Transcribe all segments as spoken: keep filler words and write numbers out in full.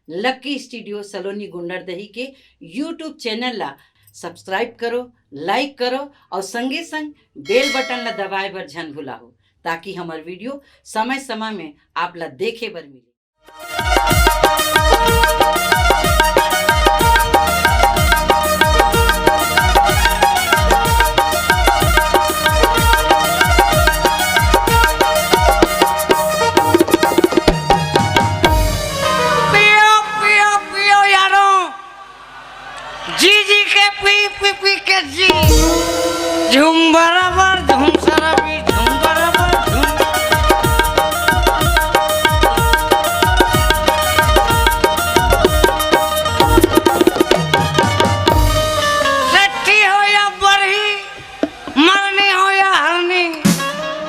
Lucky studio सलोनी गुंडरदेही के YouTube channel ला subscribe करो, लाइक करो और संगे संग बेल बटन ला दबाए बर झन भुलाहू, ताकि हमर वीडियो समय समय में आप ला देखे बर मिले। पियो, पियो, पियो यारो, जी जी के पी, पी पी के जी। झूम बराबर, झूम सराबी, झूम बराबर, झूम। सेठी हो या बरही, मरनी हो या हरनी,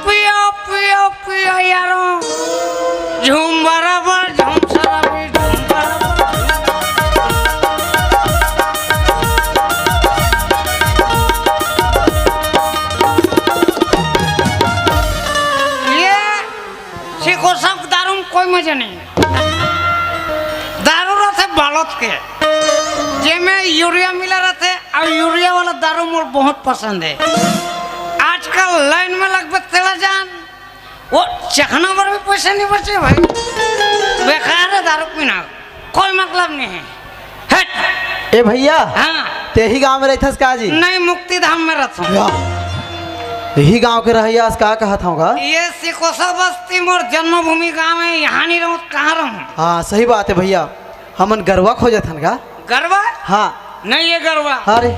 पियो, पियो, पियो यारो। झूम बराबर, झूम सराबी, झूम बराबर। ये सिकोसा के दारू में कोई मजा नहीं है। दारू रहते बालत के, जेमे यूरिया मिला रहते, और यूरिया वाला दारू मोर बहुत पसंद है। आजकल लाइन में लगभग तेला जान, वो चखना पर भी पैसे नहीं बचे भाई। बेकार है दारू पीना, कोई मतलब नहीं है। हट। ए भैया, हाँ। ते ही गांव में रहथस का जी? नहीं, मुक्ति धाम में रहता हूँ। या, यही गांव के रहैया अस का कहत हूँ गा? ये सिकोसा बस्ती मोर जन्मभूमि गांव है, यहाँ नहीं रहूँ, कहाँ रहूँ? हाँ, सही बात है भैया, हमन गरवा खोजत हन गा। गरवा? हाँ। नहीं, ये गरवा। अरे,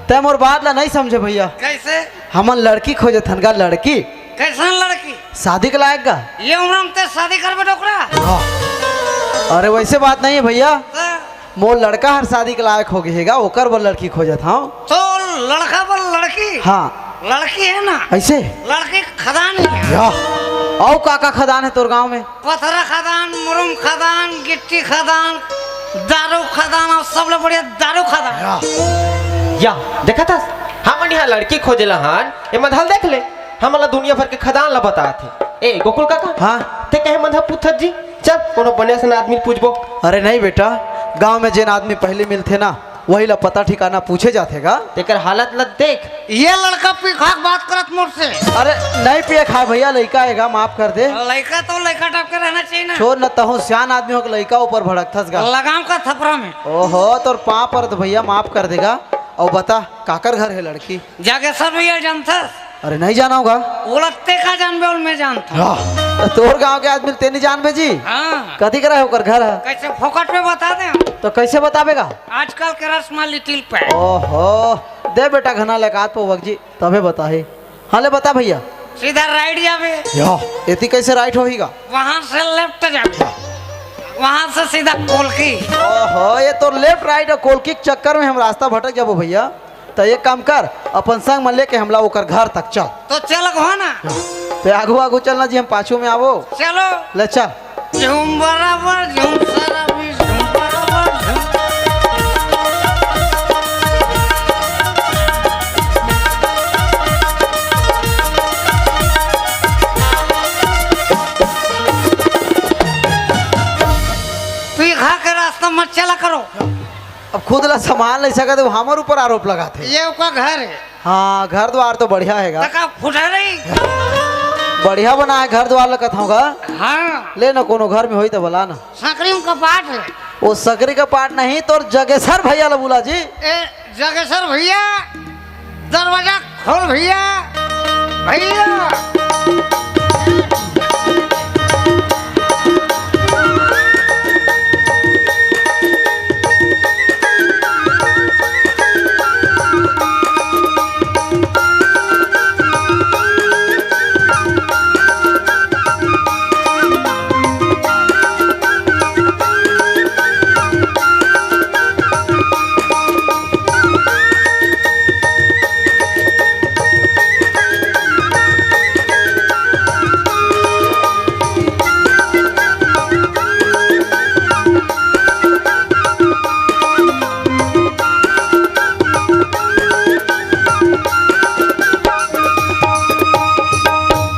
तै मोर बात ला नहीं समझे भैया। कैसे? हमन लड़की खोजत हन गा, लड़की। कैसन लड़की? शादी के लायक गा। ये उम्र में ते शादी करबे डोकरा? हाँ। अरे, वैसे बात नहीं है भैया। हाँ। मोर लड़का हर शादी के लायक हो गए हेगा, ओकर बर लड़की खोजत हूँ। तो लड़का बर लड़की? हाँ। लड़की है ना? ऐसे? लड़की खदान है। या। और का का खदान है तोर गांव में? पथरा खदान, मुरुम खदान, गिट्टी खदान, दारू खदान और सबले बढ़िया दारू खदान। या। या, देखत हस? हमन यहाँ लड़की खोजे ला हन, ये मधल देख ले, हमन ला दुनिया भर के खदान ला बतात हे। ए, गोकुल काका, हाँ? ते कहे मन ह पूछत जी? चल, कोनो बने सन आदमी पूछबो। अरे नहीं बेटा, गांव में जेन आदमी पहली मिलथे ना, वही ला पता ठिकाना पूछे जाथे गा। तेकर हालत ला देख। ये लड़का पी खा के बात करत मोर से। अरे नहीं पिए खा भैया, लइका हे गा, माफ कर दे। लइका तो लइका टाइप के रहना चाहिए ना। छोड़ न, तहूँ सियान आदमी हो के लइका ऊपर भड़कथस गा। लगाम का थपरा में। ओहो, तोर पाँव परत भैया, माफ कर दे गा। अउ बता, काकर घर हे लड़की? जागेश्वर भैया जानथस? अरे नहीं जानव गा। ओला ते का जानबे, ओला मैं जानथों। हाँ, त तोर गांव के आदमी ते नहीं जानबे जी? हाँ। कथी करा हे ओकर घर ह? कैसे फोकट में बता दे हम। तो कैसे बताबे गा? आजकल के रस्मा लिटिल पे। ओहो, दे बेटा घना लेकात पोवक जी, तभे बताही। हाँ ले बता भैया। सीधा राइट जाबे। या, एती कैसे राइट होही गा? वहां से लेफ्ट जाबे, वहां से सीधा कोलकी। ओहो, ये तो लेफ्ट राइट और कोलकी के चक्कर में हम रास्ता भटक जाबो भैया। त एक काम कर, अपन संग में लेके हमला ओकर घर तक चल। तो चल हो ना। ते आगू आगू चलना जी, हम पाछू में आवो। चलो। ले चल। झूम बराबर, झूम सारा भी झूम बराबर, झूम। पीखा के रास्ता मत चला करो। अब खुद ला संभाल नहीं सकत, वो हमर ऊपर आरोप लगाथे। ये ओकर घर है। हाँ, घर द्वार तो बढ़िया हे गा। तका फुटा रही। बढ़िया बना हे घर द्वार ला कथों गा। हाँ। ले ना, कोनो घर में होही त बला ना। सकरी में कपाट है। वो सकरी कपाट नहीं, तोर जगेसर भैया ला बुला जी। ए, जगेसर भैया, दरवाजा खोल भैया, भैया।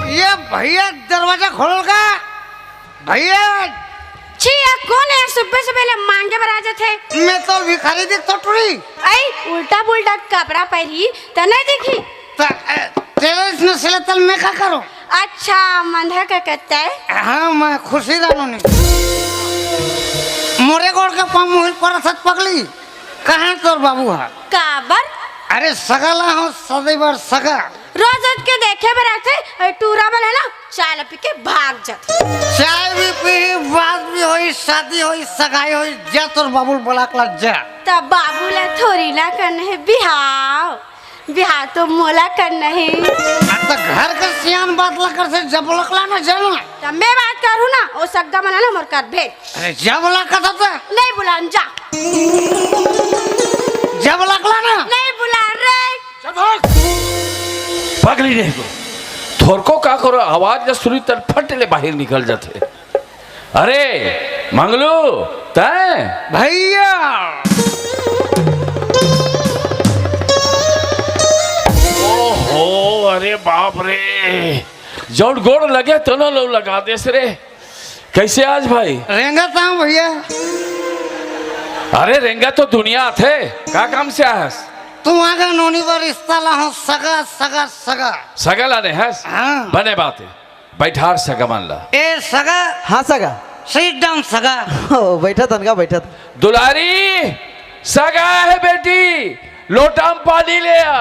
ये भैया दरवाजा खोल का भैया, ये कोन हे सुबह सुबह ले मांगे बर आ जाथे? मैं तो भिखारी दिखथों टुरी। अई उल्टा पुल्टा कपड़ा पहिरी त नहीं दिखी। त, अ, तेरे इसने सिले तल मैं का करूं? अच्छा, मंधा का करता है? हाँ, मैं खुशी रानू नहीं। मोरे गोड़ के पाँव मुहिल पर सत पगली। कहाँ तोर बाबू हा? काबर? अरे सगा ला हो, सदैव सगा। रोज रोज के देखे बर आथे, अउ टूरा मन है ना, चाय ला पी के भाग जाथे। चाय भी पी, बात भी होई, शादी होई, सगाई होई, जा तोर बाबू ल बलाक ला जा। त बाबू ला थोरी ना करना है बिहाव, बिहाव तो मोला करना है। आ त घर के सियान बात ला करथे, जब बलाक ला ना जाना। त मैं बात करूँ ना, ओ सग्गा मन ला मोर कर भेज। अरे जा बलाक ला त। नहीं बुलान जा। जा बलाक ला ना। नहीं बुला रे। चल भाग। पगली नहीं तो। थोरको का करो, आवाज न सुनी तन फट ले बाहिर निकल जाथे। अरे मंगलू, तैं? भैया। ओहो, अरे बाप रे, जौन गोड़ लगे तनो लो लगा देस रे। कैसे आज भाई? रेंगत हंव भैया। अरे रेंगत तो दुनिया आथे, का काम से आहस? तुंहर नोनी बर रिश्ता ला हंव, सगा, सगा, सगा। सगा लाने हस? हाँ। बने बात है, बैठार सगा मन ला। ए सगा। हाँ सगा। Sit down सगा। ओ, बैठत हन गा, बैठत। दुलारी, सगा हे बेटी, लोटा म पानी ले आ।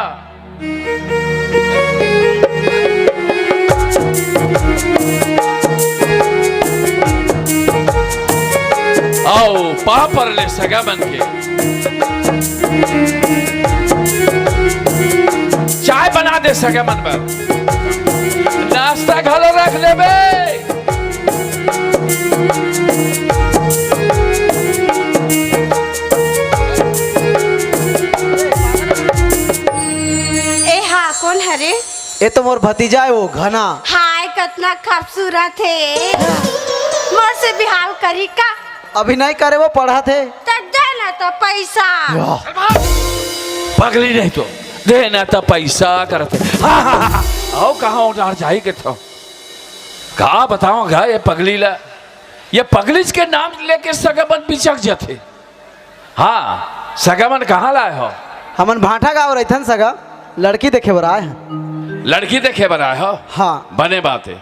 आओ, पाँव पर ले सगा मन के। चाय बना दे सगा मन बर, नाश्ता घलो रख लेबे। ए हा, कोन हरे? ए तो मोर भतीजा हे वो, घना। हाय, कतना खूबसूरत हे। मोर से बिहाव करी का? अभी नहीं करे, वो पढ़त हे। त दे ना त पैसा। पगली नहीं तो, दे ना त पैसा करत हे। हाँ, हाँ, हाँ, हाँ। आओ, कहाँ उधार जाई के थो? का बताओ गा ये पगली ला, ये पगलीच के नाम लेके सगा मन बिचक जाथे। हाँ, सगा मन कहाँ लाए हो? हमन भांठा गाँव रहिथन सगा, लड़की देखे बर आए हन। लड़की देखे बर आए हो? हाँ। बने बात है,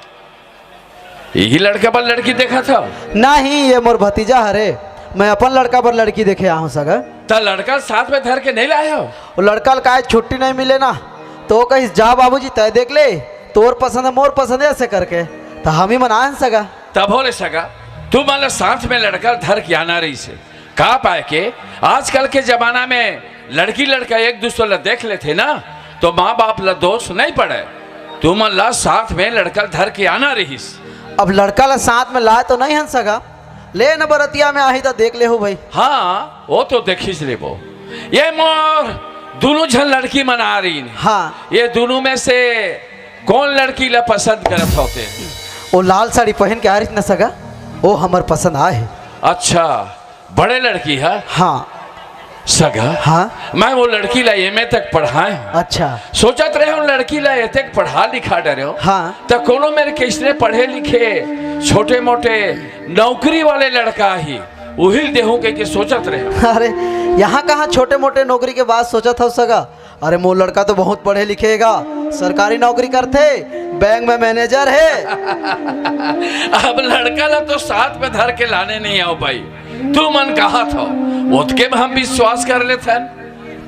यही लड़का बर लड़की देखत हो? नहीं, ये मोर भतीजा हरे, मैं अपन लड़का बर लड़की देखे आए हंव सगा। त लड़का साथ में धर के नहीं लाए हो? वो लड़का ल काय छुट्टी नहीं मिले ना, तो वो कहिस, "जा बाबूजी, तय देख ले, तोर पसंद है, मोर पसंद है," ऐसे करके। त हम ही मन आए हन सगा। तभो ले सगा, तुमन ला साथ में लड़का ल धर के आना रहिसे। का पाए के आजकल के जमाना में लड़की लड़का एक दूसर ला देख लेथे ना, तो माँ बाप ला दोष नहीं पड़े। तुमन ला साथ में लड़का ल धर के आना रहिस। अब लड़का ला साथ में लाए तो नहीं हन सगा, ले न बरतिया में आही त देख लेहू भाई। हाँ, वो तो देखिस लेबो। ये मोर दोनों झन लड़की मन आ रही। हाँ। ये दोनों में से कौन लड़की ला पसंद करत होते? वो लाल साड़ी पहन के आ रही न सगा, वो हमर पसंद आए हे। अच्छा, बड़े लड़की है? हाँ। सगा? हाँ। मैं वो लड़की ला एमए तक पढ़ाए हूँ। अच्छा। सोचत रहे हूँ लड़की ला एतेक पढ़ा लिखा डरे हूँ। हाँ। त कोनो मेर कइसने पढ़े लिखे छोटे मोटे नौकरी वाले लड़का ही उहिल देहूँ कह के सोचत रहे हूँ। अरे, यहाँ कहाँ छोटे मोटे नौकरी के बात सोचत हव सगा? अरे मोर लड़का तो बहुत पढ़े लिखे हे गा, सरकारी नौकरी करथे, बैंक में मैनेजर हे। अब लड़का ला तो साथ में धर के लाने नहीं आओ भाई, तुमन कहत हो, ओतके में हम विश्वास कर लेथन।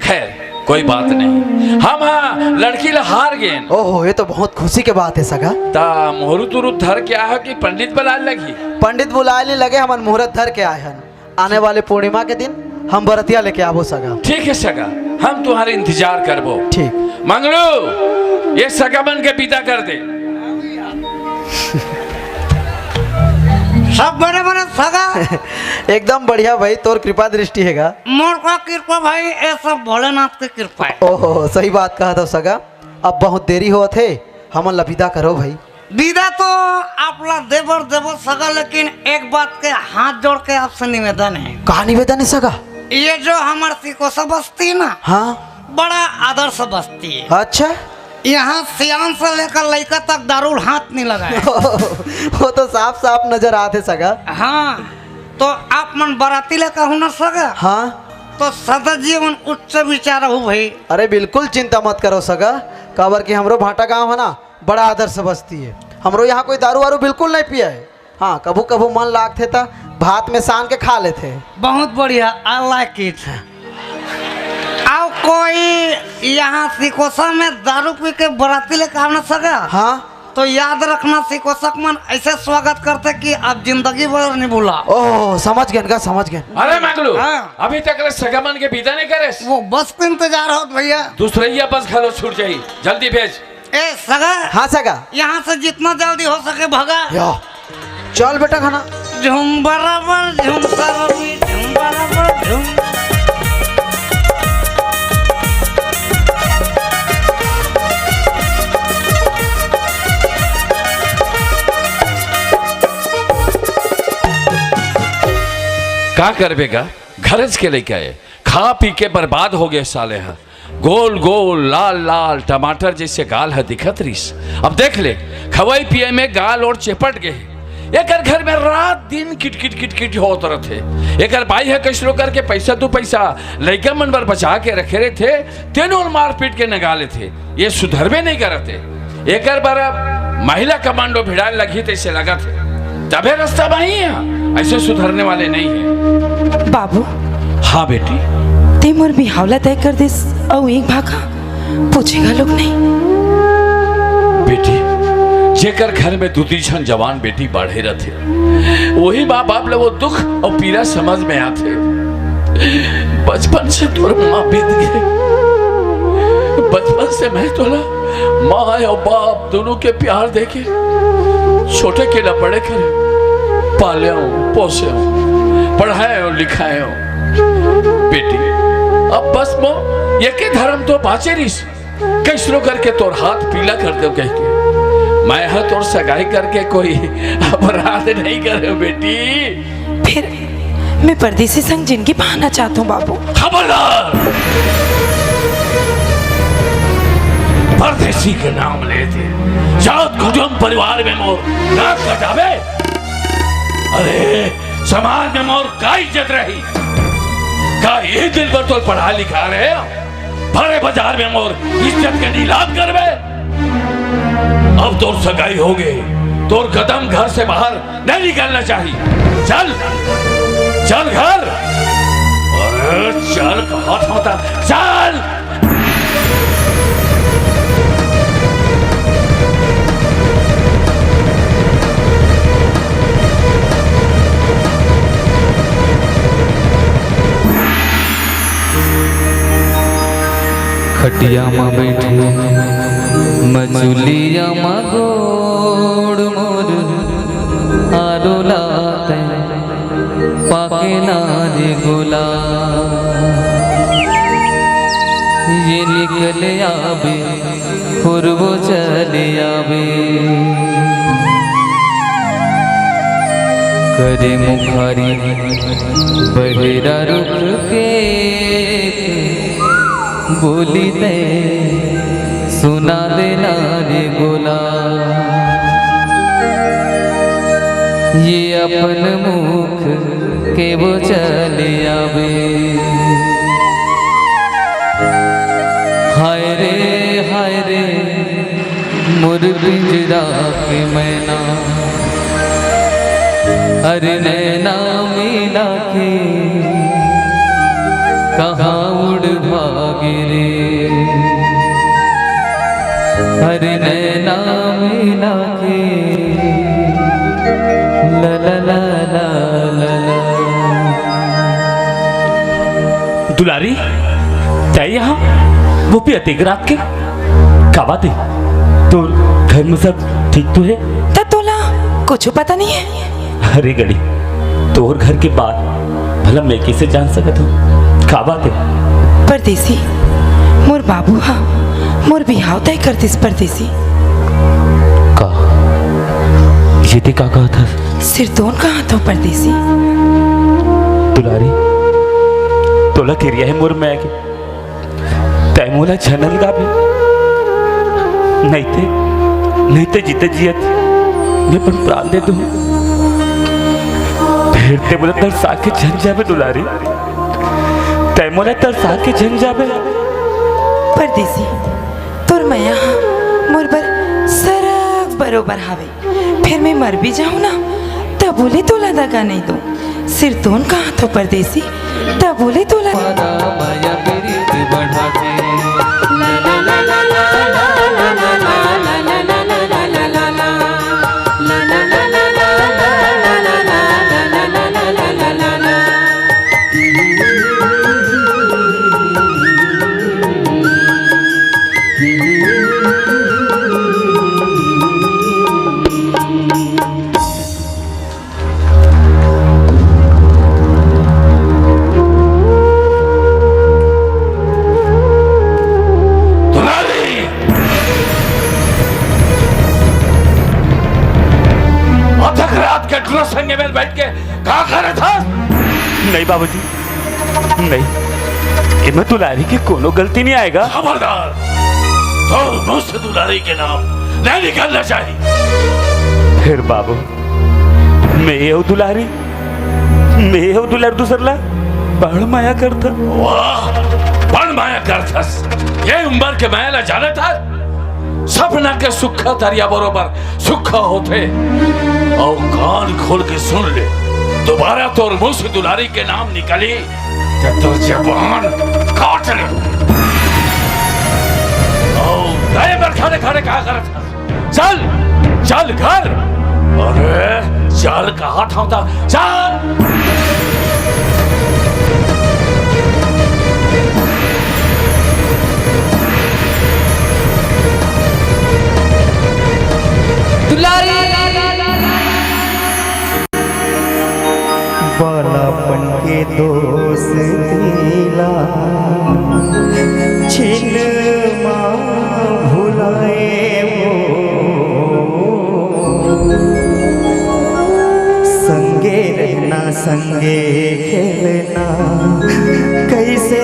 खैर, कोई बात नहीं, हम हाँ लड़की ला हार गेन। ओहो, ये तो बहुत खुशी के बात हे सगा। त मुहूर्त उहूर्त धर के आए हो कि पंडित बुलाए लगही? पंडित बुलाए नहीं लगे, हमन मुहूर्त धर के आए हन। आने वाले पूर्णिमा के दिन हम बरतिया लेके आबो सगा। ठीक है सगा, हम तुम्हारे इंतजार करबो। ठीक। मंगलू, ये सगा मन के विदा कर दे। सब बने बने सगा। एकदम बढ़िया भाई, तोर कृपा दृष्टि हे गा। मोर का कृपा भाई, ये सब भोलेनाथ के कृपा हे। ओहो, सही बात कहत हो सगा। अब बहुत देरी होत हे, हमन ला विदा करो भाई। विदा तो आप ला देबर देबो सगा, लेकिन एक बात के हाथ जोड़ के आपसे निवेदन हे। का निवेदन हे सगा? ये जो हमर सिकोसा बस्ती ना, हाँ। बड़ा आदर्श बस्ती हे। अच्छा। यहाँ सियान से लेकर लइका तक दारू ल हाथ नहीं लगाए। वो तो साफ साफ नजर आत हे सगा। हाँ। तो आप मन बराती ले कहूँ ना सगा। हाँ। तो सदा जीवन उच्च विचार हो भाई। अरे बिल्कुल चिंता मत करो सगा, काबर कि हमरो भाटा गांव है ना, बड़ा आदर्श बस्ती है। हमरो यहाँ कोई दारू वारू बिल्कुल नहीं पिया है। हाँ, कभू कभू मन लागथे त भात में सान के खा लेथे। बहुत बढ़िया, I like it। आओ कोई यहाँ सिकोसा में दारू पी के बराती ले कहूँ ना सगा। हाँ। तो याद रखना, सिकोसक मन ऐसे स्वागत करथे कि आप जिंदगी भर नहीं भूला। ओह, समझ गेन का, समझ गेन। अरे मंगलू, हाँ। अभी तक ले सगा मन के विदा नहीं करे? वो बस के इंतजार होत भैया। दूसरैया बस घलो छूट जाही, जल्दी भेज। ए सगा। हाँ सगा। यहाँ से जितना जल्दी हो सके भगा। या, चल बेटा खाना। झूम बराबर झूम, सारा भी झूम बराबर झूम। का करबे गा? घरज के लइका ए, खा पी के बर्बाद हो गए साले ह। गोल गोल लाल लाल टमाटर जैसे गाल ह दिखत रिस। अब देख ले, खवई पिए में गाल और चेपट गए। एकर घर में रात दिन किटकिट किटकिट होत रथे। एकर बाई ह कइसनो करके पैसा दू पैसा लइका मन बर बचा के रखे रथे, तेनो ल मारपीट के नगा लेथे। ये सुधरबे नहीं करत हे। एकर बर अब महिला कमांडो भिड़ाए लगही तैसे लगत हे, तभे रास्ता बाही है, ऐसे सुधरने वाले नहीं है। बाबू। हाँ बेटी। ते मोर बिहाव ला तय कर दिस, अउ एक भाखा पूछेगा लोग नहीं। बेटी, जेकर घर में दू तीन झन जवान बेटी बाढ़े रथे, वही माँ बाप ला वो दुख और पीड़ा समझ में आथे। बचपन से तोर माँ बीत गए, बचपन से मैं तोला माँ और बाप दोनों के प्यार देके छोटे के ला बड़े करे, पाले हूँ, पोसे हूँ, पढ़ाए हूँ, लिखाए हूँ। बेटी, अब बस मो ये के धर्म तो बाचे रिस, कैसनो करके तोर हाथ पीला कर दे कह के। मैं हा तोर सगाई करके कोई अपराध नहीं करे बेटी। फिर मैं परदेसी संग जिंदगी बहाना चाहता हूँ बाबू। खबरदार! परदेसी के नाम लेते जात कुटुम परिवार में मोर नाक कटावे। अरे, समाज में मोर का इज्जत रही? का ये दिल पर तो पढ़ा लिखा रहे? भरे बाजार में मोर इज्जत के नीलाम करबे? अब तोर सगाई हो गई, तोर कदम घर से बाहर नहीं निकलना चाहिए। चल, चल घर। अरे चल, कहा था, चल। खटिया म बैठे मचुलिया म गोड़ मोर आरो लाते पाके ना रे गोला। ये निकले आबे, पुरबो चले आबे। करे मुखारी बहेरा रुख के, बोली ते सुना देना रे गोला। ये अपन मुख के वो चले आवे। हाय रे, हाय रे, मोर पिंजरा के मैना, अरे नैना मिला के कहाँ उड़ भागे रे। अरे नैना मिला के ला ला ला ला ला ला। दुलारी, तै यहाँ वो भी अतेक रात के? का बात है? तोर घर में सब ठीक तो है? त तोला कुछ पता नहीं है? अरे गड़ी, तोर घर के बात भला मैं कैसे जान सकत हूँ? का बात है? परदेसी, मोर बाबू हा मोर बिहाव तय कर दिस परदेसी। का? ये ते का कहा था? सिरतोन कहा था परदेसी। दुलारी, तोला किरिया है मोर मैं के, तै मोला झन अलगाबे। नहीं ते, नहीं ते जीते जियत मैं अपन प्राण दे दूँ। हे ते मोला तरसा के झन जाबे दुलारी, ते मोला तरसा के झन जाबे। परदेसी, तोर मया ह मोर बर सरग बरोबर हावे। फेर मैं मर भी जाहूं ना, तभो ले तोला दगा नइ दूं। सिरतोन कहाथों परदेसी, तभो ले तोला। दुलारी! अधक रात के टूरा संगे में बैठ के का करत हस? नहीं बाबूजी, नहीं, एमे दुलारी के कोनो गलती नहीं आएगा। खबरदार, तोर मुंह से दुलारी के नाम नहीं निकलना चाहिए। फेर बाबू, मैं अउ दुलारी, मैं अउ दुलारी दूसर ला बड़ मया करथन। वाह, बड़ मया करथस। ये उम्र के मया ला जानत हस? सपना के सुक्खा तरिया बरोबर सुक्खा होथे। अउ कान खोल के सुन ले, दोबारा तोर मुंह से दुलारी के नाम निकली, त तोर जबान काट ले। अउ तैं ए मेर खड़े खड़े का करत हस? चल, चल घर। अरे, चल कहाथंव त, चल। दुलारी। बालापन के दोस्ती ला छिन मा भुलाए वो। संगे रहना, संगे खेलना, कैसे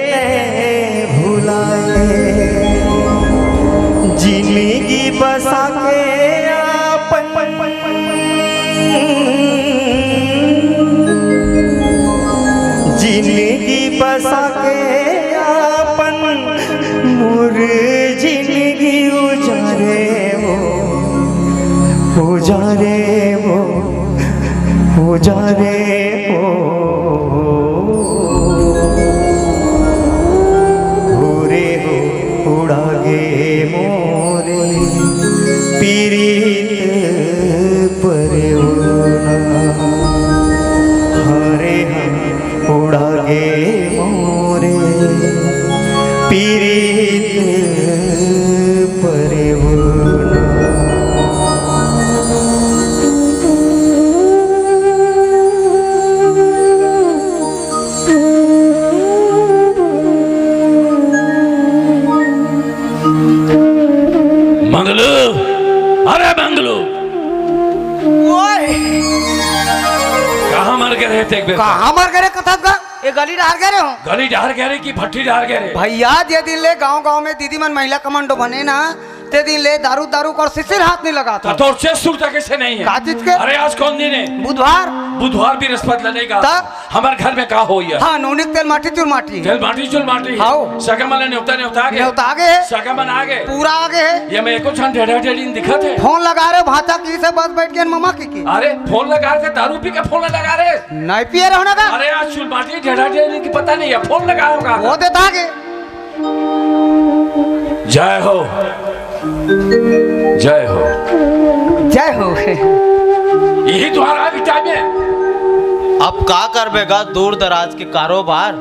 तैं भुलाए। जिंदगी बसा के अपन, जिंदगी बसा के अपन, मोर जिंदगी उजारे वो, उजारे वो, उजारे वो। हो रे हो, उड़ा गे मोरे पीरित परवाना। हरे हम उड़ा गे मोरे पीरित परवाना। मंगलू, अरे मंगलू। ओए! कहाँ मर गे रहे तें एक बेर? कहाँ मर गे रहे कथस गा? ये गली डहर गे रहे हों। गली डहर गे रहे कि भट्टी डहर गे रहे? भैया, जे दिन ले गांव-गांव में दीदी मन महिला कमांडो बने ना, ते दिन ले दारू, दारू कर सिसिर हाथ नहीं लगात हों। तोर चेत सुरता कइसे नहीं हे? का चीज के? अरे, आज कौन दिन हे? बुधवार। बुधवार बृहस्पति ला नहीं गा। तब? हमर घर में का होइया? हाँ, नोनी के तेल माटी चुल माटी। तेल माटी चुल माटी। हाओ। सगा मन ला नेवता, नेवता आगे। नेवता आगे हे। सगा मन आगे। पूरा आगे हे। ये में एको झन ढेढ़ा ढेढ़ी दिखत हे। फोन लगा रहे भांचा की से बस बैठ के ममा की की। अरे, फोन लगा रहे थे, दारू पी के फोन लगा रहे। नहीं पिए रहो ना का? अरे, आज चुल माटी ढेढ़ा ढेढ़ी की पता नहीं हे, फोन लगा होगा। वो देता आगे। जय हो, जय हो। जय हो। यही तुम्हारा भी टाइम हे। अब का करबे गा, दूर दराज के कारोबार,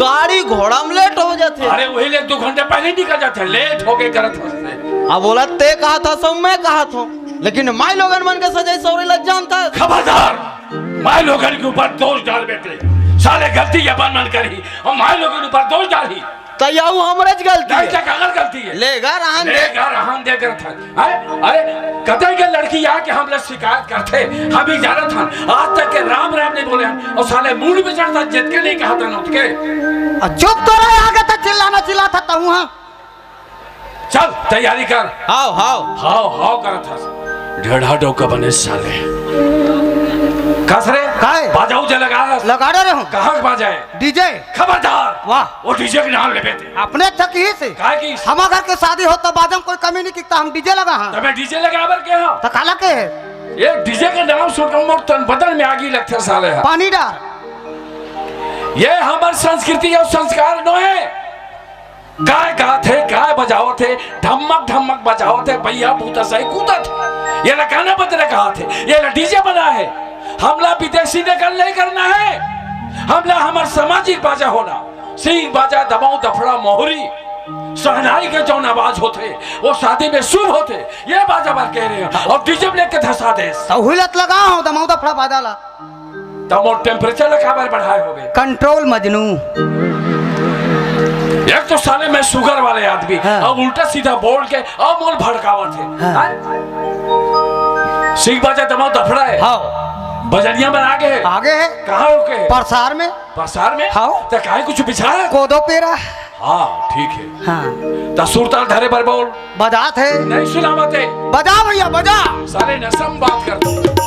गाड़ी घोड़ा में लेट हो जाथे। अरे वही ले दू घंटा पहले निकल जाथे, लेट हो के करत हंसते। अब बोला ते कहाथस, मैं कहाथों, लेकिन माई लोगन मन के सजई सवरी ला जानथस। खबरदार, माई लोगन के ऊपर दोष डाल बेटे। साले गलती अपन मन करही अउ माई लोगन ऊपर दोष डालही। त यहू हमरेच गलती नहीं हे। त काकर गलती हे? ले गा रहन दे। ले गा रहन दे करत हस। हैं? अरे, कतई के लड़की आके हमला शिकायत करथे, हम ही जानत हन। आज तक के राम राम नहीं बोले हन। अउ साले मूड़ में चढ़ता, जितके नहीं कहा था उतके। अ, चुप तो रहे, आगे तक चिल्लाना चिल्लाथा तहूँ, हाँ। चल, तैयारी कर। हाव, हाव। हाव, हाव करत हस। ढेढ़ा डौका बने साले। कस रे, काय? बाजा उजा लगा हस? लगा डरे हँव। कहाँ के बाजा हे? डीजे। खबरदार! वाह। वो डीजे के नाम लेबे ते। अपने अच्छा किहिस हे। काय किहिस? हमर घर के शादी होत हे त बाजा म कोई कमी नहीं किहिस त हम डीजे लगाहूँ। त मैं डीजे लगाय बर केहेंव। त काला केहे? ये डीजे के नाम सुन के मोर तन बदन में आगी लगथे साले हा। पानी डार। ये हमर संस्कृति अउ संस्कार नोहे। काय गात हे, काय बजावत हे, ढम्मक ढम्मक बजावत हे, भइया भूतस अइसे कूदत हे। ये ला गाना बजाना कहत हे, ये ला डीजे बनाय हे। हमला विदेशी नकल नहीं करना हे, हमला हमर सामाजिक बाजा होना, सींग बाजा, दमाऊ दफड़ा, मोहरी, शहनाई के जौन आवाज होथे, वो शादी में शुभ होथे, ये बाजा बर कहे रहेंव, अउ डीजे में लेके धसा देस। त उही ला त लगाहूँ, दमाऊ दफड़ा बाजा ला। त मोर temperature ला काबर बढ़ाय होबे? Control मजनू। एक तो साले मैं sugar वाले आदमी, हाँ। अउ उल्टा सीधा बोल के अउ मोला भड़कावत हे। हाँ। हाँ? सींग बाजा दमाऊ दफड़ा हे। हाँ। बजनिया मन आगे हे। आगे हे। कहाँ रुके हे? परसार में। परसार में? हाँ। त काहे कुछ बिछा हे? कोदो पेरा। हाँ, ठीक हे। हाँ। त सुरताल धरे बर बोल। बजात हे। नहीं सुनावत हे। बजा भइया, बजा। साले नशा म बात करथे।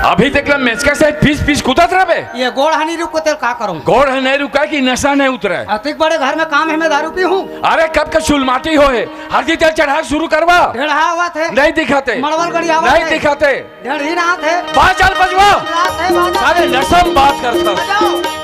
अभी तक ला मेचका से पीस पीस कूदत रहबे। ये गोड़ ह नहीं रुकत हे, का करूं? गोड़ ह नहीं रुका कि नशा नहीं उतरे? अतिक बड़े घर में काम हे, मैं दारू पीहूं। अरे कब का चुलमाटी होहे, हरदी तेल चढ़ाय के शुरू करवा। ढेढ़ा आवत हे। नहीं दिखत हे। मड़वल गड़ी आवत हे। नहीं दिखत हे। ढेढ़ी रात हे। बाजल बजवा। रात हे, बाजल। साले नशा म बात करत हे। बजाओ।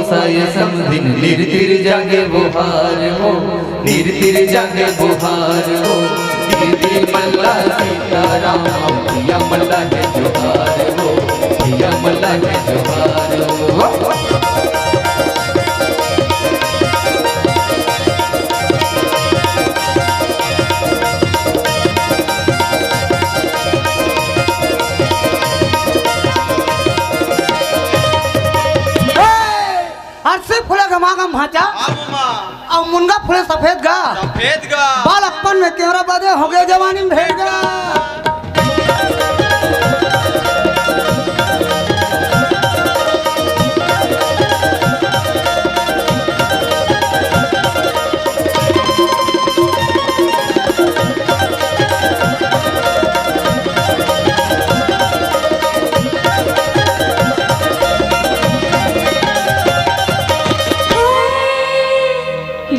साय समधिन निरतिर जागे बुहार हो, निरतिर जागे बुहार हो। दीदी मल्ला सीताराम, पिया मल्ला के जोहार हो, पिया मल्ला के जोहार हो। अरसी फूले घमाघम भांचा। हाँ, मामा। अउ मुनगा फूले सफेद गा। सफेद गा। बालकपन में केवरा बदे, हो गए जवानी में भेड़ गा।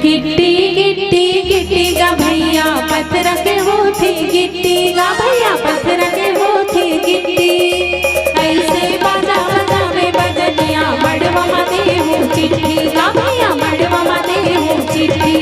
गिट्टी गिट्टी गिट्टी गा भैया, पत्थर के होथे गिट्टी गा भैया, पत्थर के होथे गिट्टी। ऐसे बाजा बाजा में बजनिया, मड़वा मा देहूं चिट्ठी गा भैया, मड़वा मा देहूं चिट्ठी।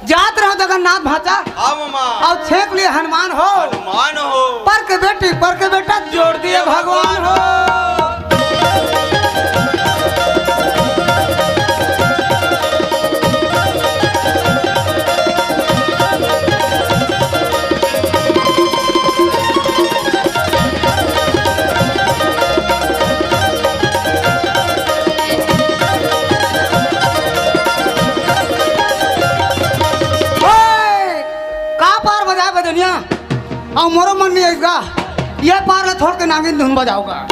जात रहो जगन्नाथ भांचा। हाँ, मामा। अउ छेंक लिए हनुमान हो। हनुमान हो। पर के बेटी, पर के बेटा जोड़ दिए भगवान हो। ओए, का पार बजाए बजनिया? अउ मोरो मन नइ आइस गा, ये पार ला छोड़ के नागिन धुन बजाओ गा।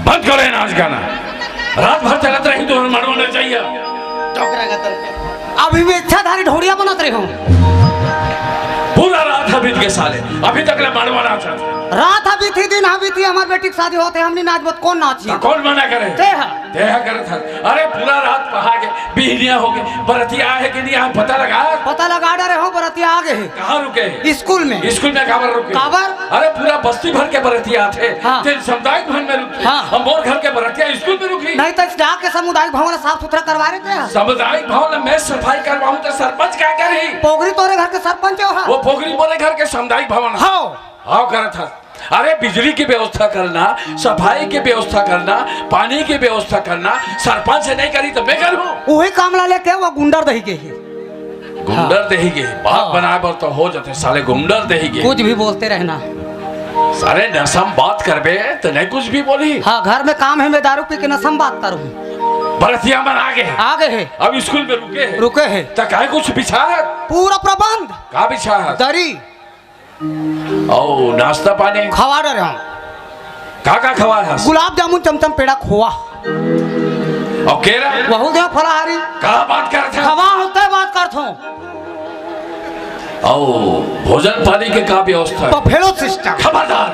बंद करो ये नाच गाना। रात भर चलत रही तो मड़वा नचइया। अभी मैं इच्छाधारी ढोड़िया बनत रहे हूँ। पूरा रात ह बीत गे साले, अभी तक ले मड़वा नाचत। रात ह बीती, दिन ह बीती, हमर बेटी के शादी होत हे, हमनी नाचबो त कोन नाची? त कोन मना करे? ते ह। ते ह करत हस। अरे पूरा रात पहा गे, बिहनिया हो गे, बरतिया आहे कि नहीं आहे पता लगा? पता लगा डरे हो, बरतिया आ गे हे। कहाँ रुके हे? स्कूल में। स्कूल में काबर रुके? काबर? अरे पूरा बस्ती भर के बरतिया आथे। हाँ। तेन सामुदायिक भवन में रुके। हाँ। अउ मोर घर के बरतिया स्कूल में रुकही। नहीं त जाके सामुदायिक भवन ला साफ सुथरा करवा रहे थे। सामुदायिक भवन ला मैं सफाई करवाहूँ त सरपंच का करही? पोगरी तोरे घर के सरपंच हो, हाँ। वो पोगरी मोरे घर के सामुदायिक भवन। हाँ। हाँ, करत हस। अरे बिजली के व्यवस्था करना, सफाई के व्यवस्था करना, पानी के व्यवस्था करना, सरपंच नहीं करी त मैं करहूँ। उही काम ला लेके वो गुंडर दही गे हे। गुंडर दही गे, बात हाँ। बनाए बर तो हो जाथे, साले गुंडर दही गे। कुछ भी बोलते रहना। साले नशा म बात करबे त नहीं कुछ भी बोली। हाँ, घर में काम हे, मैं दारू पी के नशा म बात करूँ। बरतिया मन आ गे हे। आ गे हे। अब स्कूल में रुके हे। रुके हे। त काहे कुछ बिछा हे? पूरा प्रबंध। का बिछा हे? दरी। अउ नाश्ता पानी? खवा डरे हँव। का का खवाए हस? गुलाब जामुन, चमचम, पेड़ा, खोवा। अउ केरा? वहू दे फलाहारी। का बात करत हस? खवा होते बात करत हँव। अउ भोजन पानी के का व्यवस्था हे? Buffalo system। खबरदार,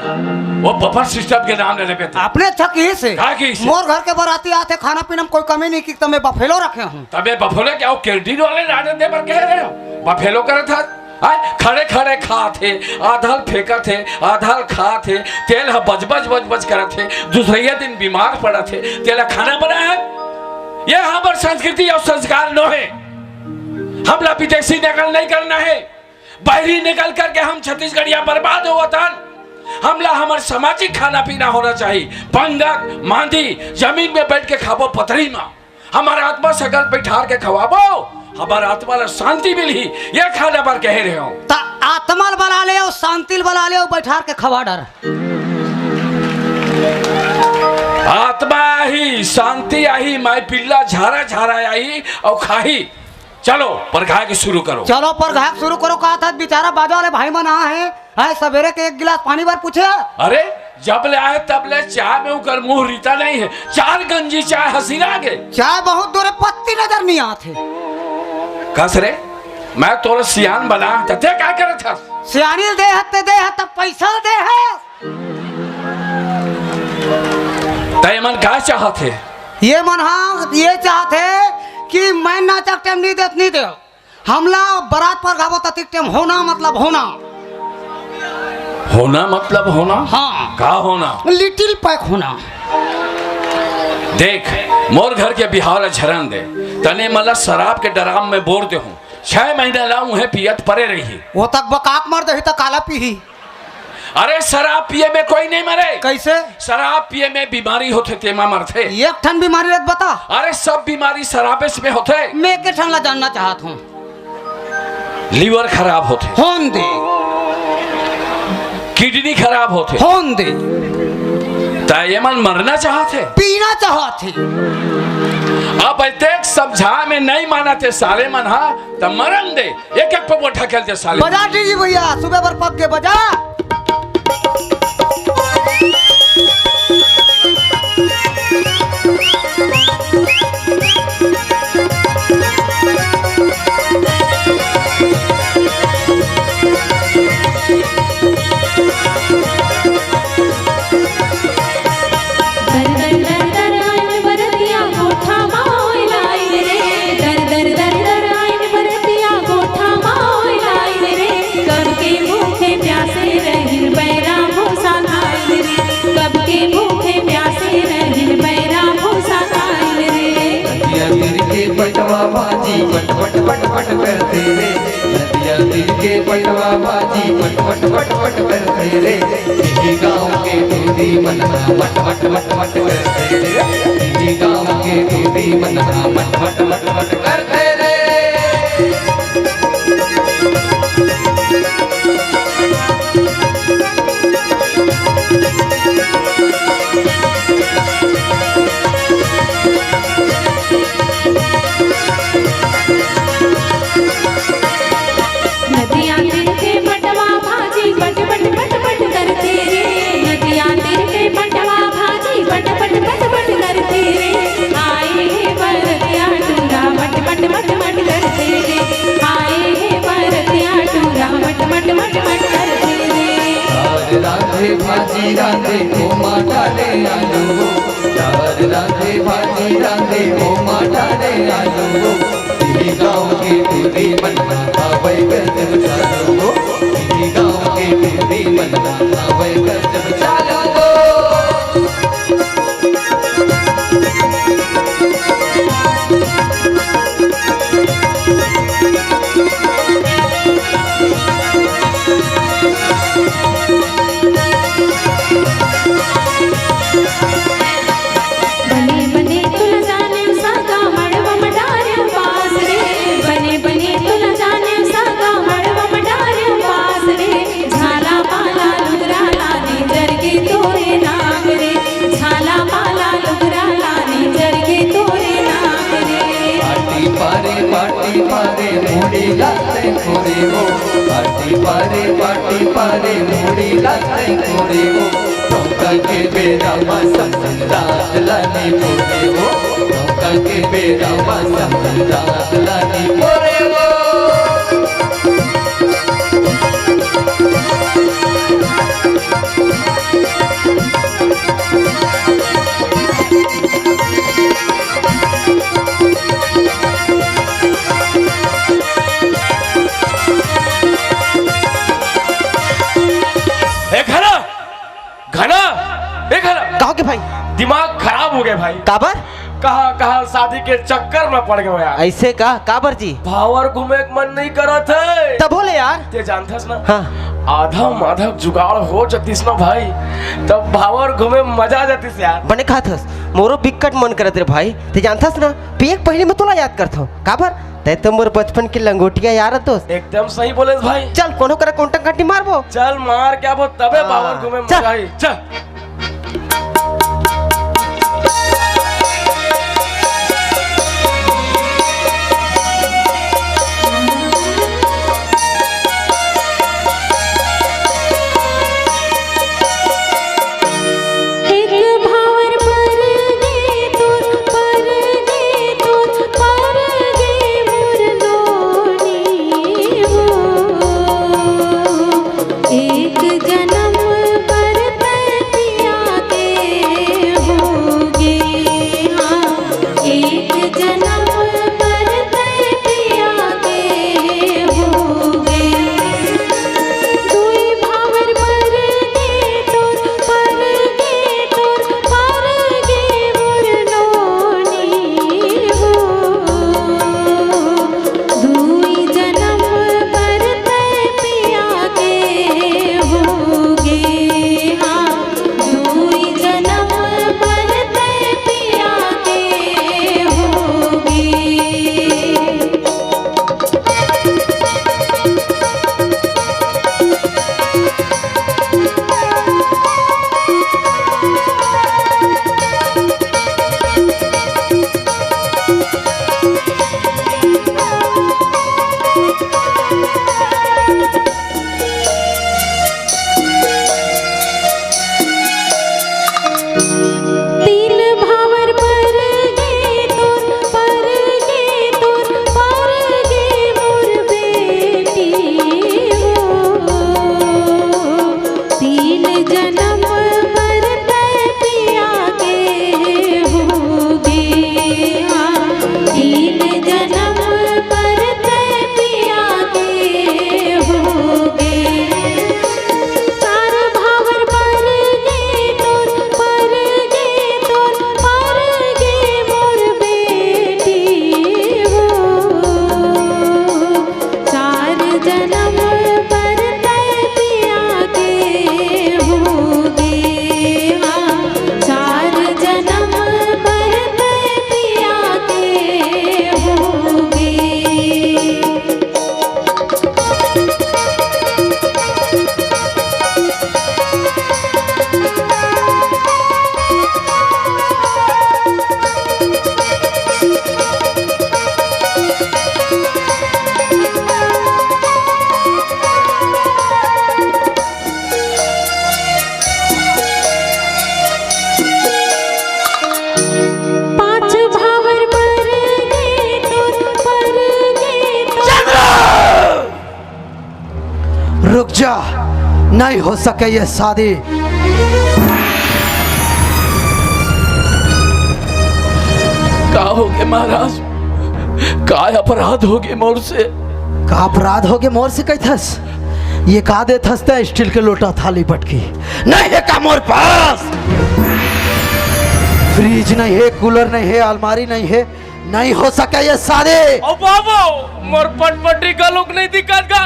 वो buffet system के नाम ले लेबे त। अपने अच्छा किहिस हे। का किहिस हे? मोर घर के बराती आथे, खाना पीना में कोई कमी नहीं कि त मैं buffalo रखे हँव। त मैं buffalo के अउ canteen वाले ल order दे बर कहे रहे हँव? Buffalo करत हस? आय, खड़े खड़े खात हे, आधा ल फेंकत हे, आधा ल खात हे, तेल ह बच बच बच बच करत हे, दूसरइया दिन बीमार पड़त हे, तेला खाना बनाए हे। ये हमर संस्कृति अउ संस्कार नोहे। हमला विदेशी नकल नहीं करना हे, बहरी नकल करके हम छत्तीसगढ़िया बर्बाद होवत हन। हमला हमर सामाजिक खाना पीना होना चाहिए। पंगत, मांदी, जमीन में बैठ के खाबो पतरी मा। हमर आत्मा सकल बैठार के खवाबो, हमर आत्मा ला शांति मिलही, ये खाना बर कहे रहे हँव। त आत्मा ल बला ले अउ शांति ल बला ले अउ बैठार के खवा डर। शांति आही, माई पिल्ला झारा झारा आही अउ खाही। चलो, परघाय के शुरू करो। चलो, परघाय के शुरू करो, कहा था, बेचारा बाजा वाले भाई मन आ हे, आए सवेरे के एक गिलास पानी बर पूछे। अरे, जब ले आए तब ले चाय में उकर मुंह रीता नहीं है, चार गंजी चाय हसीना गे। चाय बहुत दूर है, पत्ती नजर नहीं आत हे। कस रे, मैं तोर सियान बना, त ते का करत हस? सियानी दे हत, ते दे हत, तब पैसा दे हस। त एमन का चाहत हे? ये मन हा ये चाहत हे कि मैं नाचक टाइम नहीं देत, नहीं दे। हमला बरात परघाबो ततिक टाइम होना मतलब होना। होना मतलब होना? हाँ। का होना? लिटिल पैक होना। देख, मोर घर के बिहाव ला झरन दे, तने मला शराब के डराम में बोर दे हूँ। छह महीना ला उहे पियत परे रही। वो तक बकाक मर दही त काला पीही। अरे, शराब पिए में कोई नहीं मरे। कैसे? शराब पिए में बीमारी होथे, तेमा मरथे। एक ठन बीमारी रहत बता। अरे, सब बीमारी शराबे से में होथे। मैं एक ठन ला जानना चाहत हूँ। लिवर खराब होथे। होन दे। किडनी खराब होथे। होन दे। त ये मन मरना चाहत हे? पीना चाहत हे। अब देख, समझा में नहीं मानत हे साले मन हा, त मरन दे। एक एक पे वो ढकेल दे साले। बजा डीजे भैया, सुबह बर पक के बजा। दर दर दर दर आइन बरतिया कोठा मा आइन रे। दर दर दर दर आइन बरतिया कोठा मा आइन रे। कब के भूखे प्यासे रहिन बैरा भूसा खाइन रे। कब के भूखे प्यासे रहिन बैरा भूसा खाइन रे। नदिया तीर के पटवा बाजी पट पट पट पट करथे रे। नदिया तीर के पटवा बाजी पट पट पट पट करथे रे। इही गाँव के दूधी मन हा मट मट मट मट करथे रे। इही गाँव के दूधी मन हा मट मट मट मट करथे रे। नदिया तीर के पटवा भाजी पट पट पट पट करथे रे। नदिया तीर के पटवा भाजी पट पट पट पट करथे रे। आए हे बरतिया टूरा मट मट मट मट करथे रे। आए हे बरतिया टूरा मट मट मट मट करथे रे। दाल रांधे भाजी रांधे ओमा डाले आलू हो। दाल रांधे भाजी रांधे ओमा डाले आलू हो। इही गाँव के टूरी मन हा आवय गजब चालू हो। इही गाँव के टूरी मन हा आवय गजब चालू हो। बने बने तुला जाने सागा मड़वा मडारे उपास रे। बने बने तुला जाने सागा मड़वा मडारे उपास रे। झाला पाला लुगरा लाने जरगे तोरे नाक रे। झाला पाला लुगरा लाने जरगे तोरे नाक रे। पाटी पारे पाटी पारे मुड़ी लाते कोरे हो। पाटी पारे पाटी पारे मुड़ी लाते कोरे हो। चौका के बेरा मा समझन रात लाने कोरे हो। चौका के बेरा मा समझन रात लाने कोरे हो। ए घना, घना, ए घना। का हो गे भाई? दिमाग खराब हो गया भाई। काबर? कहाँ कहाँ शादी के चक्कर में पड़ गए यार। ऐसे का? काबर जी? भावर घूमे के मन नहीं करत हे। तब बोले यार। ते जानथस ना? हाँ। आधा माधव जुगाड़ हो जतिस ना भाई, तब भावर घूमे मजा आ जतिस यार। बने खाथस, मोरो बिकट मन करत रे भाई। ते जानथस ना, पिए के पहले मैं तोला याद करथव। काबर? तै तो मोर बचपन के लंगोटिया यार दोस्त। एकदम सही बोलेस भाई। चल कोनो करा कोंटंग काटी मारबो। चल मार के आबो तबे हाँ, भावर घूमे चल। मजा आई। चल। नहीं हो सके ये शादी। का होगे महाराज? का अपराध होगे मोर से? का अपराध होगे मोर से कहिथस? ये का देथस तैं स्टील के लोटा थाली बटकी? नहीं हे का मोर पास? फ्रिज नहीं हे, कूलर नहीं हे, अलमारी नहीं हे, नहीं हो सके ये शादी। ओ बाबू, मोर फटफटी घलोक नहीं दिखत का?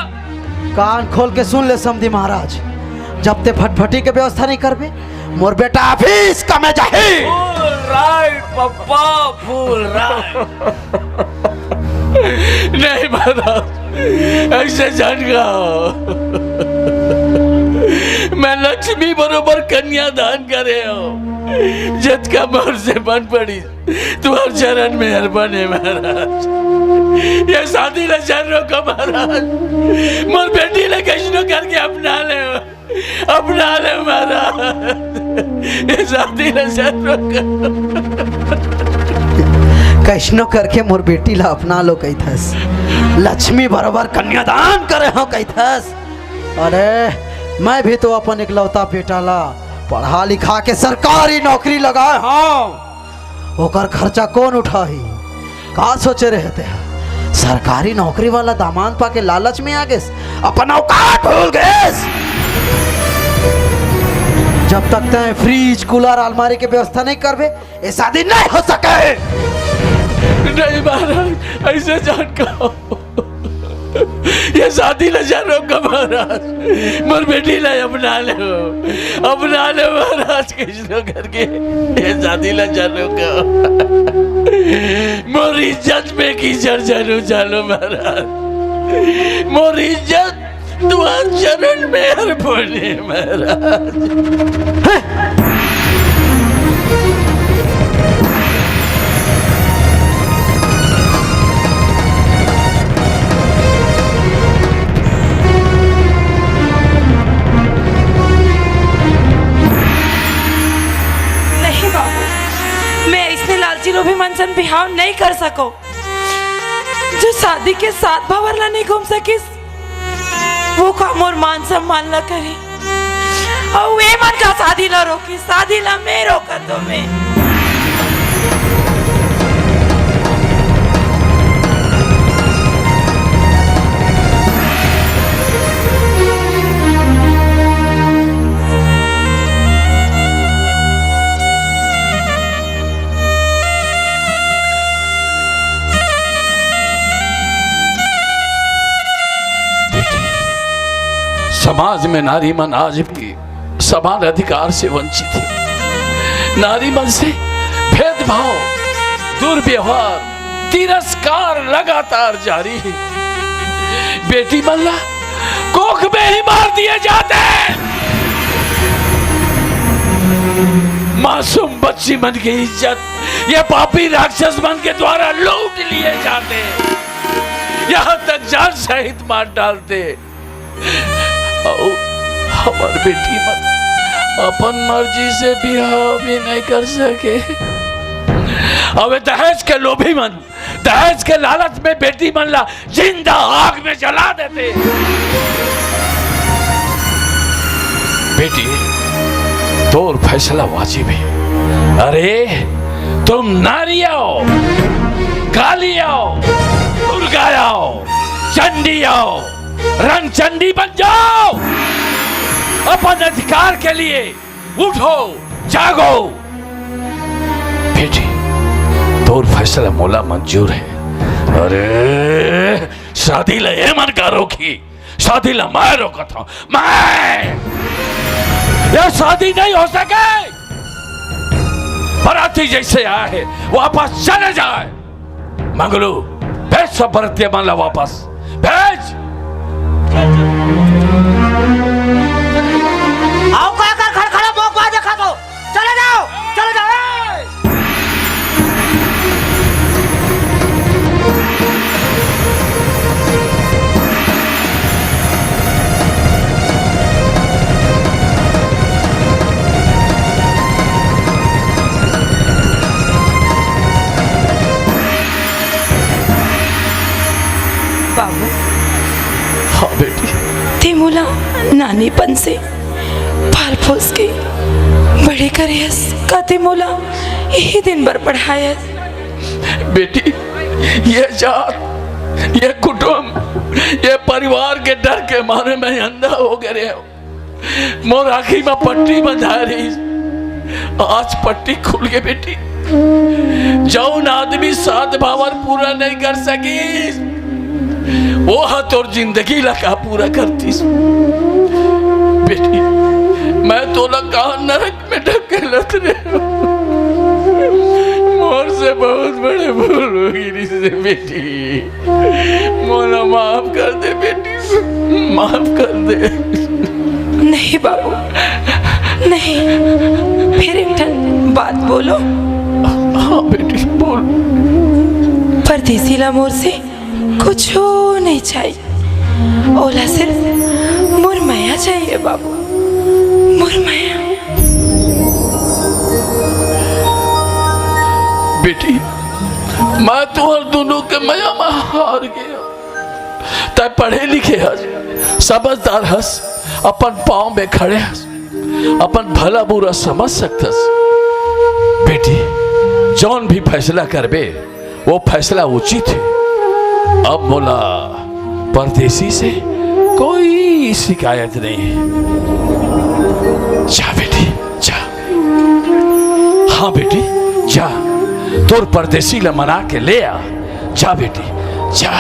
कान खोल के सुन ले समधी महाराज, जब तैं फटफटी के व्यवस्था नहीं करबे, मोर बेटा ऑफिस कमे जाही। Full right पप्पा, full right। नहीं महाराज, अइसे झन कहो। मैं लक्ष्मी बरोबर कन्यादान करे हंव। जतका मोर से बन पड़िस, तुम्हर चरण में अर्पण हे महाराज। ये शादी ला झन रोको महाराज, मोर बेटी ला कइसनो करके अपना ले, अपना ले महाराज। ये शादी ला झन रोको। कइसनो करके मोर बेटी ला अपना लो कहिथस, लक्ष्मी बरोबर कन्यादान करे हंव कहिथस। अरे, मैं भी तो अपन इकलौता बेटा ला पढ़ा लिखा के सरकारी नौकरी लगाए हंव। ओकर खर्चा कोन उठाही? का सोचे रहे तैं? सरकारी नौकरी वाला दामाद पाके लालच में आ गेस, अपन औकात भूल गेस। जब तक तैं फ्रिज, कूलर, अलमारी के व्यवस्था नहीं करबे, ये शादी नहीं हो सके। नहीं महाराज, अइसे झन कहो। ये शादी ला झन रोको महाराज, मोर बेटी ला अपना ले, अपना ले महाराज, कइसनो करके ये शादी ला झन रोको। मोर इज्जत में कीचड़ झन उछालो महाराज, मोर इज्जत तुम्हर चरण में अर्पण हे महाराज। नहीं बाबू, मैं अइसने लालची लोभी मन सन बिहाव नहीं कर सकों। जो शादी के साथ भंवर ला नहीं घूम सकिस, वो का मोर मान सम्मान ला करही? अउ ए मन का शादी ला रोकही? शादी ला मैं रोकत हों मैं। बेटी, समाज में नारी मन आज भी समान अधिकार से वंचित हे। नारी मन से भेदभाव, दुर्व्यवहार, तिरस्कार लगातार जारी हे। बेटी मन ला कोख में ही मार दिए जाथे। मासूम बच्ची मन के इज्जत ये पापी राक्षस मन के द्वारा लूट लिए जाथे। यहाँ तक जान सहित मार डालथे। अउ हमर बेटी मन अपन मर्जी से बिहाव भी नहीं कर सके। अउ ए दहेज के लोभी मन, दहेज के लालच में बेटी मन ला जिंदा आग में जला देथे। बेटी, तोर फैसला वाजिब हे। अरे, तुम नारी अव, काली अव, दुर्गा अव, चंडी अव, रणचंडी बन जाव। अपन अधिकार के लिए उठो, जागो। बेटी, तोर फैसला मोला मंजूर हे। अरे, शादी ला ए मन का रोकही, शादी ला मैं रोकत हंव, मैं। ये शादी नहीं हो सके। बराती जइसे आए हे, वापस चले जाए। मंगलू, भेज सब बरतिया मन ला वापस। भेज। अउ का कर खड़खड़ा मोक बा देखत हो? चले जाव, चले जाव। ए! बाबू, मोला नानीपन से पाल पोस के बड़े करे हस, का तें मोला यही दिन बर पढ़ाए हस। बेटी, ये जात, ये कुटुंब, ये परिवार के डर के मारे मैं अंधा हो गए हूँ। मोर आँखी में पट्टी बंधा रहिस, आज पट्टी खुल गे बेटी। जौन आदमी सात भावर पूरा नहीं कर सकिस, वो ह तोर जिंदगी ला का पूरा करतिस। बेटी, मैं तोला का नरक में ढकेलत रहे। मोर से बहुत बड़े भूल हो गिस बेटी। मोला माफ कर दे बेटी, माफ कर दे। नहीं बाबू, नहीं। फिर एक ठन बात बोलो। हाँ बेटी, बोल। परदेसी ला मोर से कुछो नहीं चाहिए, ओला सिर्फ मोर मया चाहिए बाबू, मोर मया। बेटी, मैं तुहर दोनों के मया में हार गया। तै पढ़े लिखे हस, समझदार हस, अपन पाँव में खड़े हस, अपन भला बुरा समझ सकथस। बेटी, जौन भी फैसला करबे, वो फैसला उचित है। अब मोला परदेसी से कोई शिकायत नहीं है। जा बेटी, जा। हाँ बेटी, जा, तोर परदेसी ला मना के ले आ। जा बेटी, जा।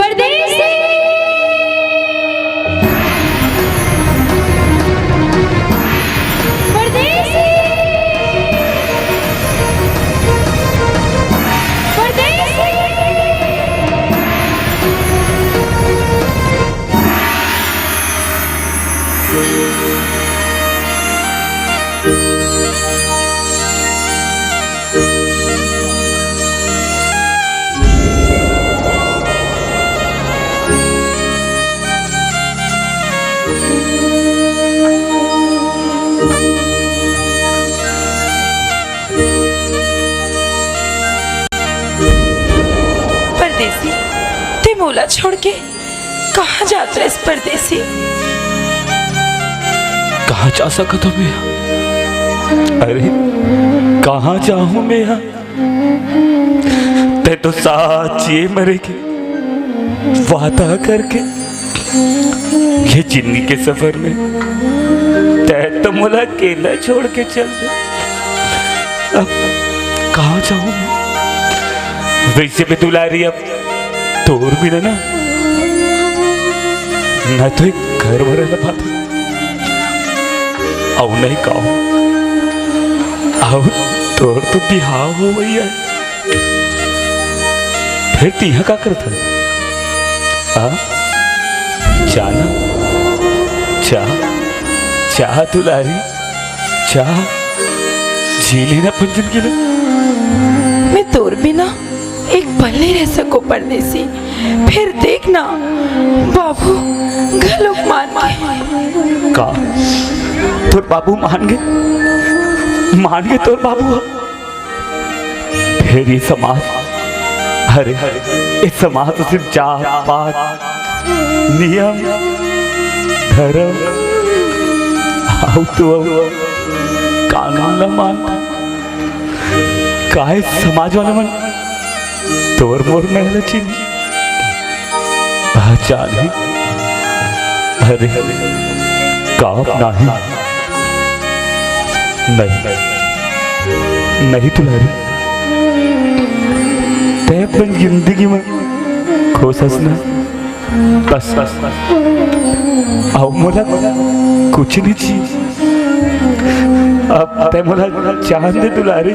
परदेसी, परदेसी, परदेसी। परदेसी, ते मोला छोड़ के कहाँ जात रहिस परदेसी? कहाँ जा सकत हूँ मैं? अरे, कहाँ जाहूँ मैं? तै तो साथ जिए मरे के वादा करके ये जिंदगी के सफर में तै तो मोला अकेला छोड़ के चल दे। अब कहाँ जाहूँ मैं? वैसे भी दुलारी, अब तोर बिना ना, ना तो एक घर भरे ला पाता, अउ नहीं कहूँ, अउ तोर तो बिहाव हो गई है, फिर तिहा का करत हस? आ? जा ना, जा, जा दुलारी, जा, जी लेना अपन जिंदगी ला। मैं तोर बिना एक पल नहीं रह सको परदेसी। फिर देखना, बाबू घलोक मान गे। का? तोर बाबू मान गे? मान गे तोर बाबू? फिर ये समाज, अरे, ये समाज तो सिर्फ जात पात, नियम, धर्म, अउ तो अउ कानून ला मानथे। काहे समाज वाला मन तोर मोर महला चिन्ही पहचान है? अरे, का अपना है? नहीं, नहीं दुलारी, तै अपन जिंदगी में खुश हस ना? बस, बस, बस। अउ मोला कुछ नहीं चाहिए। अब तै मोला जान दे दुलारी,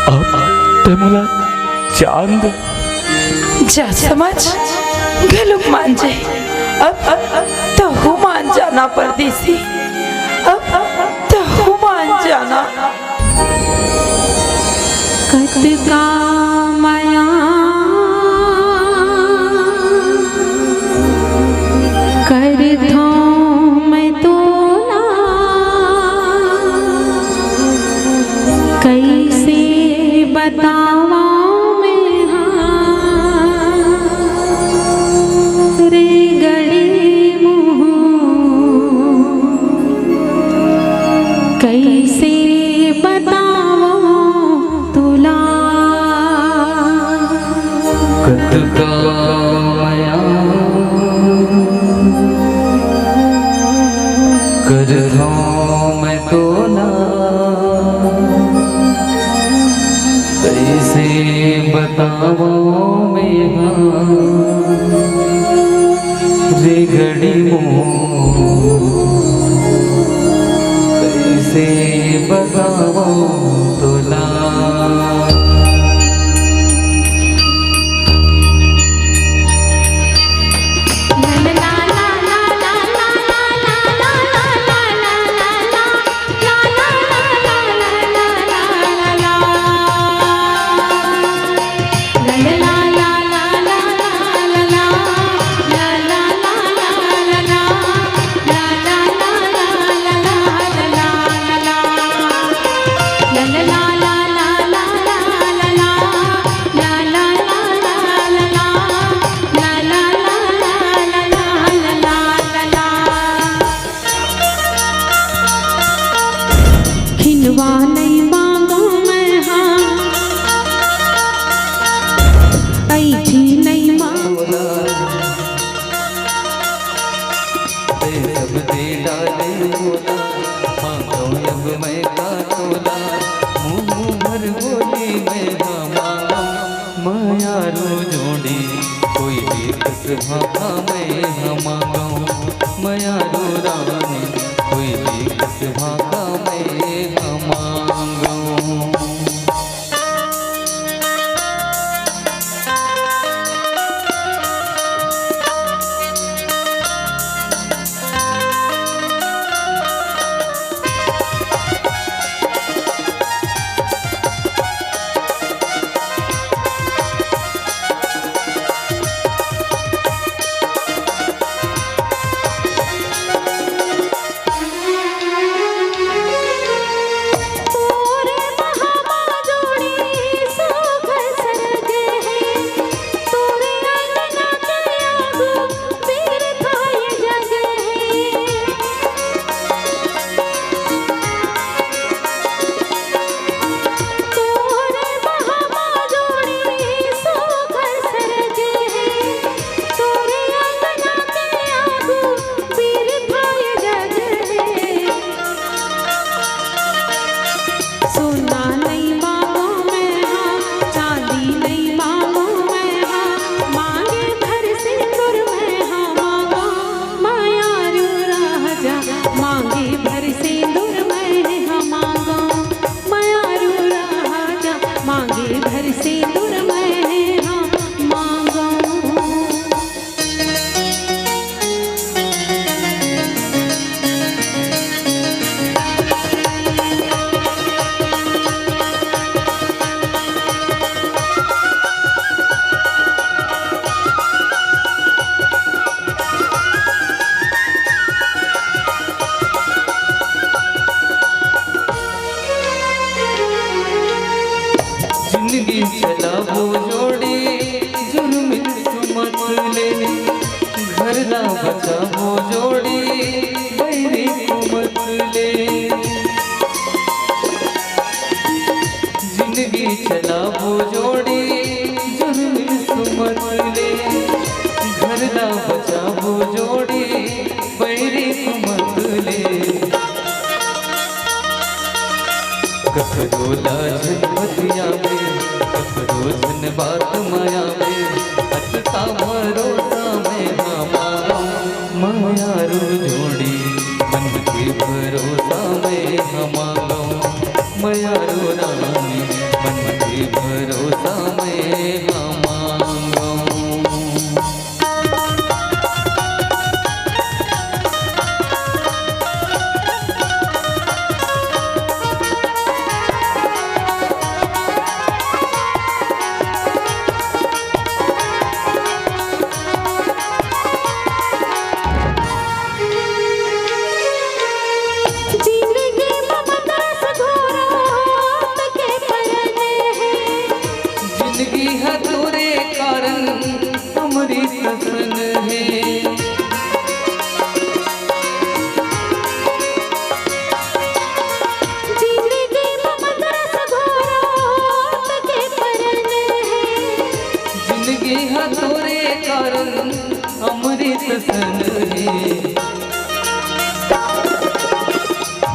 अब तै मोला जान दे। जा समाज घलोक मान जाए, अब, अब, अब तहू मान जाना परदेसी। अब, अब, अब जाना। कतका मया करथौं मैं तोला, कइसे बतावौं मैं हा रे गड़ी मुँह, कइसे बतावौं तोला। कतका मया करथौं मैं तोला, कइसे बतावौं मैं हा रे गड़ी मुँह, कइसे बतावौं तोला। खिलवा नइ मांगों मैं हा, अइठी नइ मांगों। तैं सब दे डाले मोला, मांगों अब मैं का तोला। मुँह भर बोली मैं हा मांगों, मयारू जोड़ी कोई भी कस भाखा मैं हा मांगों, मयारू रानी कोई भी कस भाखा मैं हा मांगों। सोना नइ मांगों मैं हा, चांदी नइ मांगों मैं हा, मांगे भर सिंदूर मैं हा मांगों, मयारू राजा, मांगे भर सिंदूर मैं हा मांगों, मयारू राजा, मांगे भर सिंदूर मैं हा मांगों। जिंदगी चलाबो जोड़ी, जुर्म सुमत ले, घर ला बचाबो जोड़ी, बैरी कुमत ले। जिंदगी चलाबो जोड़ी, जुर्म सुमत ले, घर ला बचाबो जोड़ी, बैरी कुमत ले। ककरो ला झन बतियाबे, ककरो झन बात म आबे, अतका भरोसा मैं हा मांगों, मयारू जोड़ी, मन के भरोसा मैं हा मांगों, मयारू रानी, मन के भरोसा मैं हा मांगों। जिंदगी ह तोरे कारण अमृत सन हे।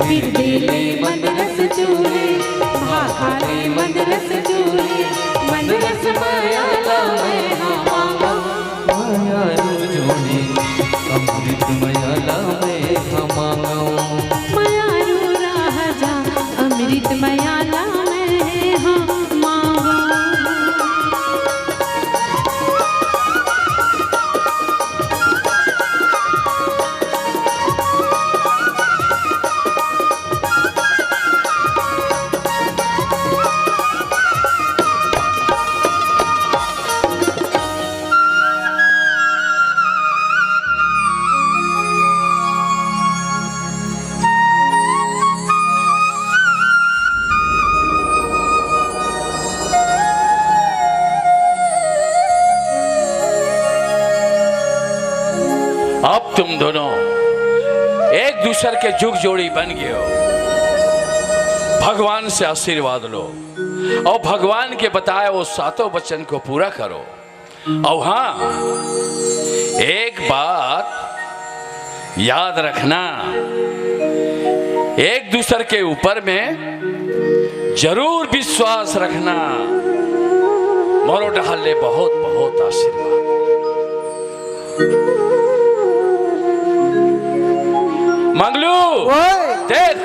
बिरदे ले मन रस चूहे, भाखा ले मन रस चूहे, मन रस मयाला मैं हा मांगो। मयारू जोड़ी अमृत मयाला मैं हा मांगो। मयारू राजा अमृत मयाला मैं हा मांगो। अब तुम दोनों एक दूसर के जुग जोड़ी बन गए हो। भगवान से आशीर्वाद लो और भगवान के बताए वो सातों वचन को पूरा करो। और हाँ, एक बात याद रखना, एक दूसर के ऊपर में जरूर विश्वास रखना। मोरो डहर ले बहुत बहुत आशीर्वाद। मंगलू, ओए। देख,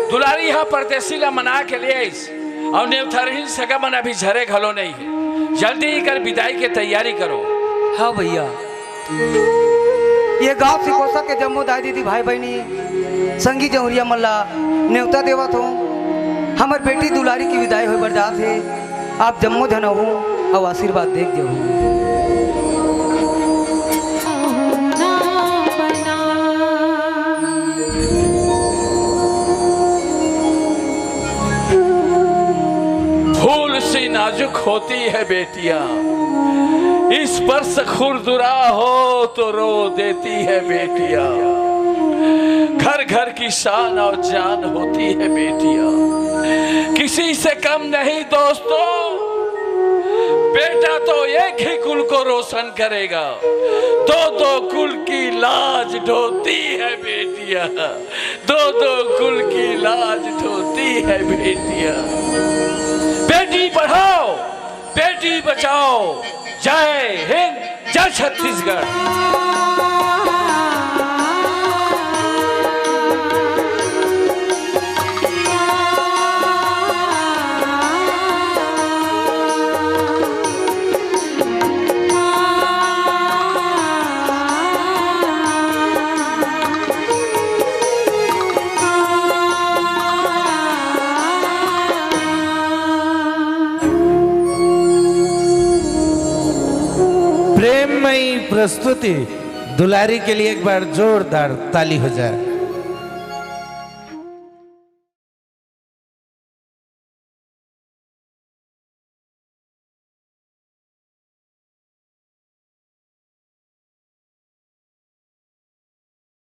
दुलारी यहाँ परदेसी ला मना के लिए आइस, और नेवथरहीन सगा मन अभी झरे घलो नहीं है। जल्दी ही कर विदाई के तैयारी करो। हाँ भैया, ये गांव सिकोसा के जम्मो दाई दीदी भाई बहिनी संगी जौरिया मन ला नेवता देवत हूँ। हमर बेटी दुलारी की विदाई होय बर जात हे। आप जम्मो झन आहू अउ आशीर्वाद देख जहू। फूल सी नाजुक होती है बेटियां, स्पर्श खुरदुरा हो तो रो देती है बेटियां। घर घर की शान और जान होती है बेटियां, किसी से कम नहीं दोस्तों। बेटा तो एक ही कुल को रोशन करेगा, दो दो कुल की लाज ढोती है बेटियां, दो दो कुल की लाज ढोती है बेटियां। बेटी पढ़ाओ, बेटी बचाओ। जय हिंद, जय छत्तीसगढ़। प्रेममयी प्रस्तुति दुलारी के लिए एक बार जोरदार ताली हो जाए।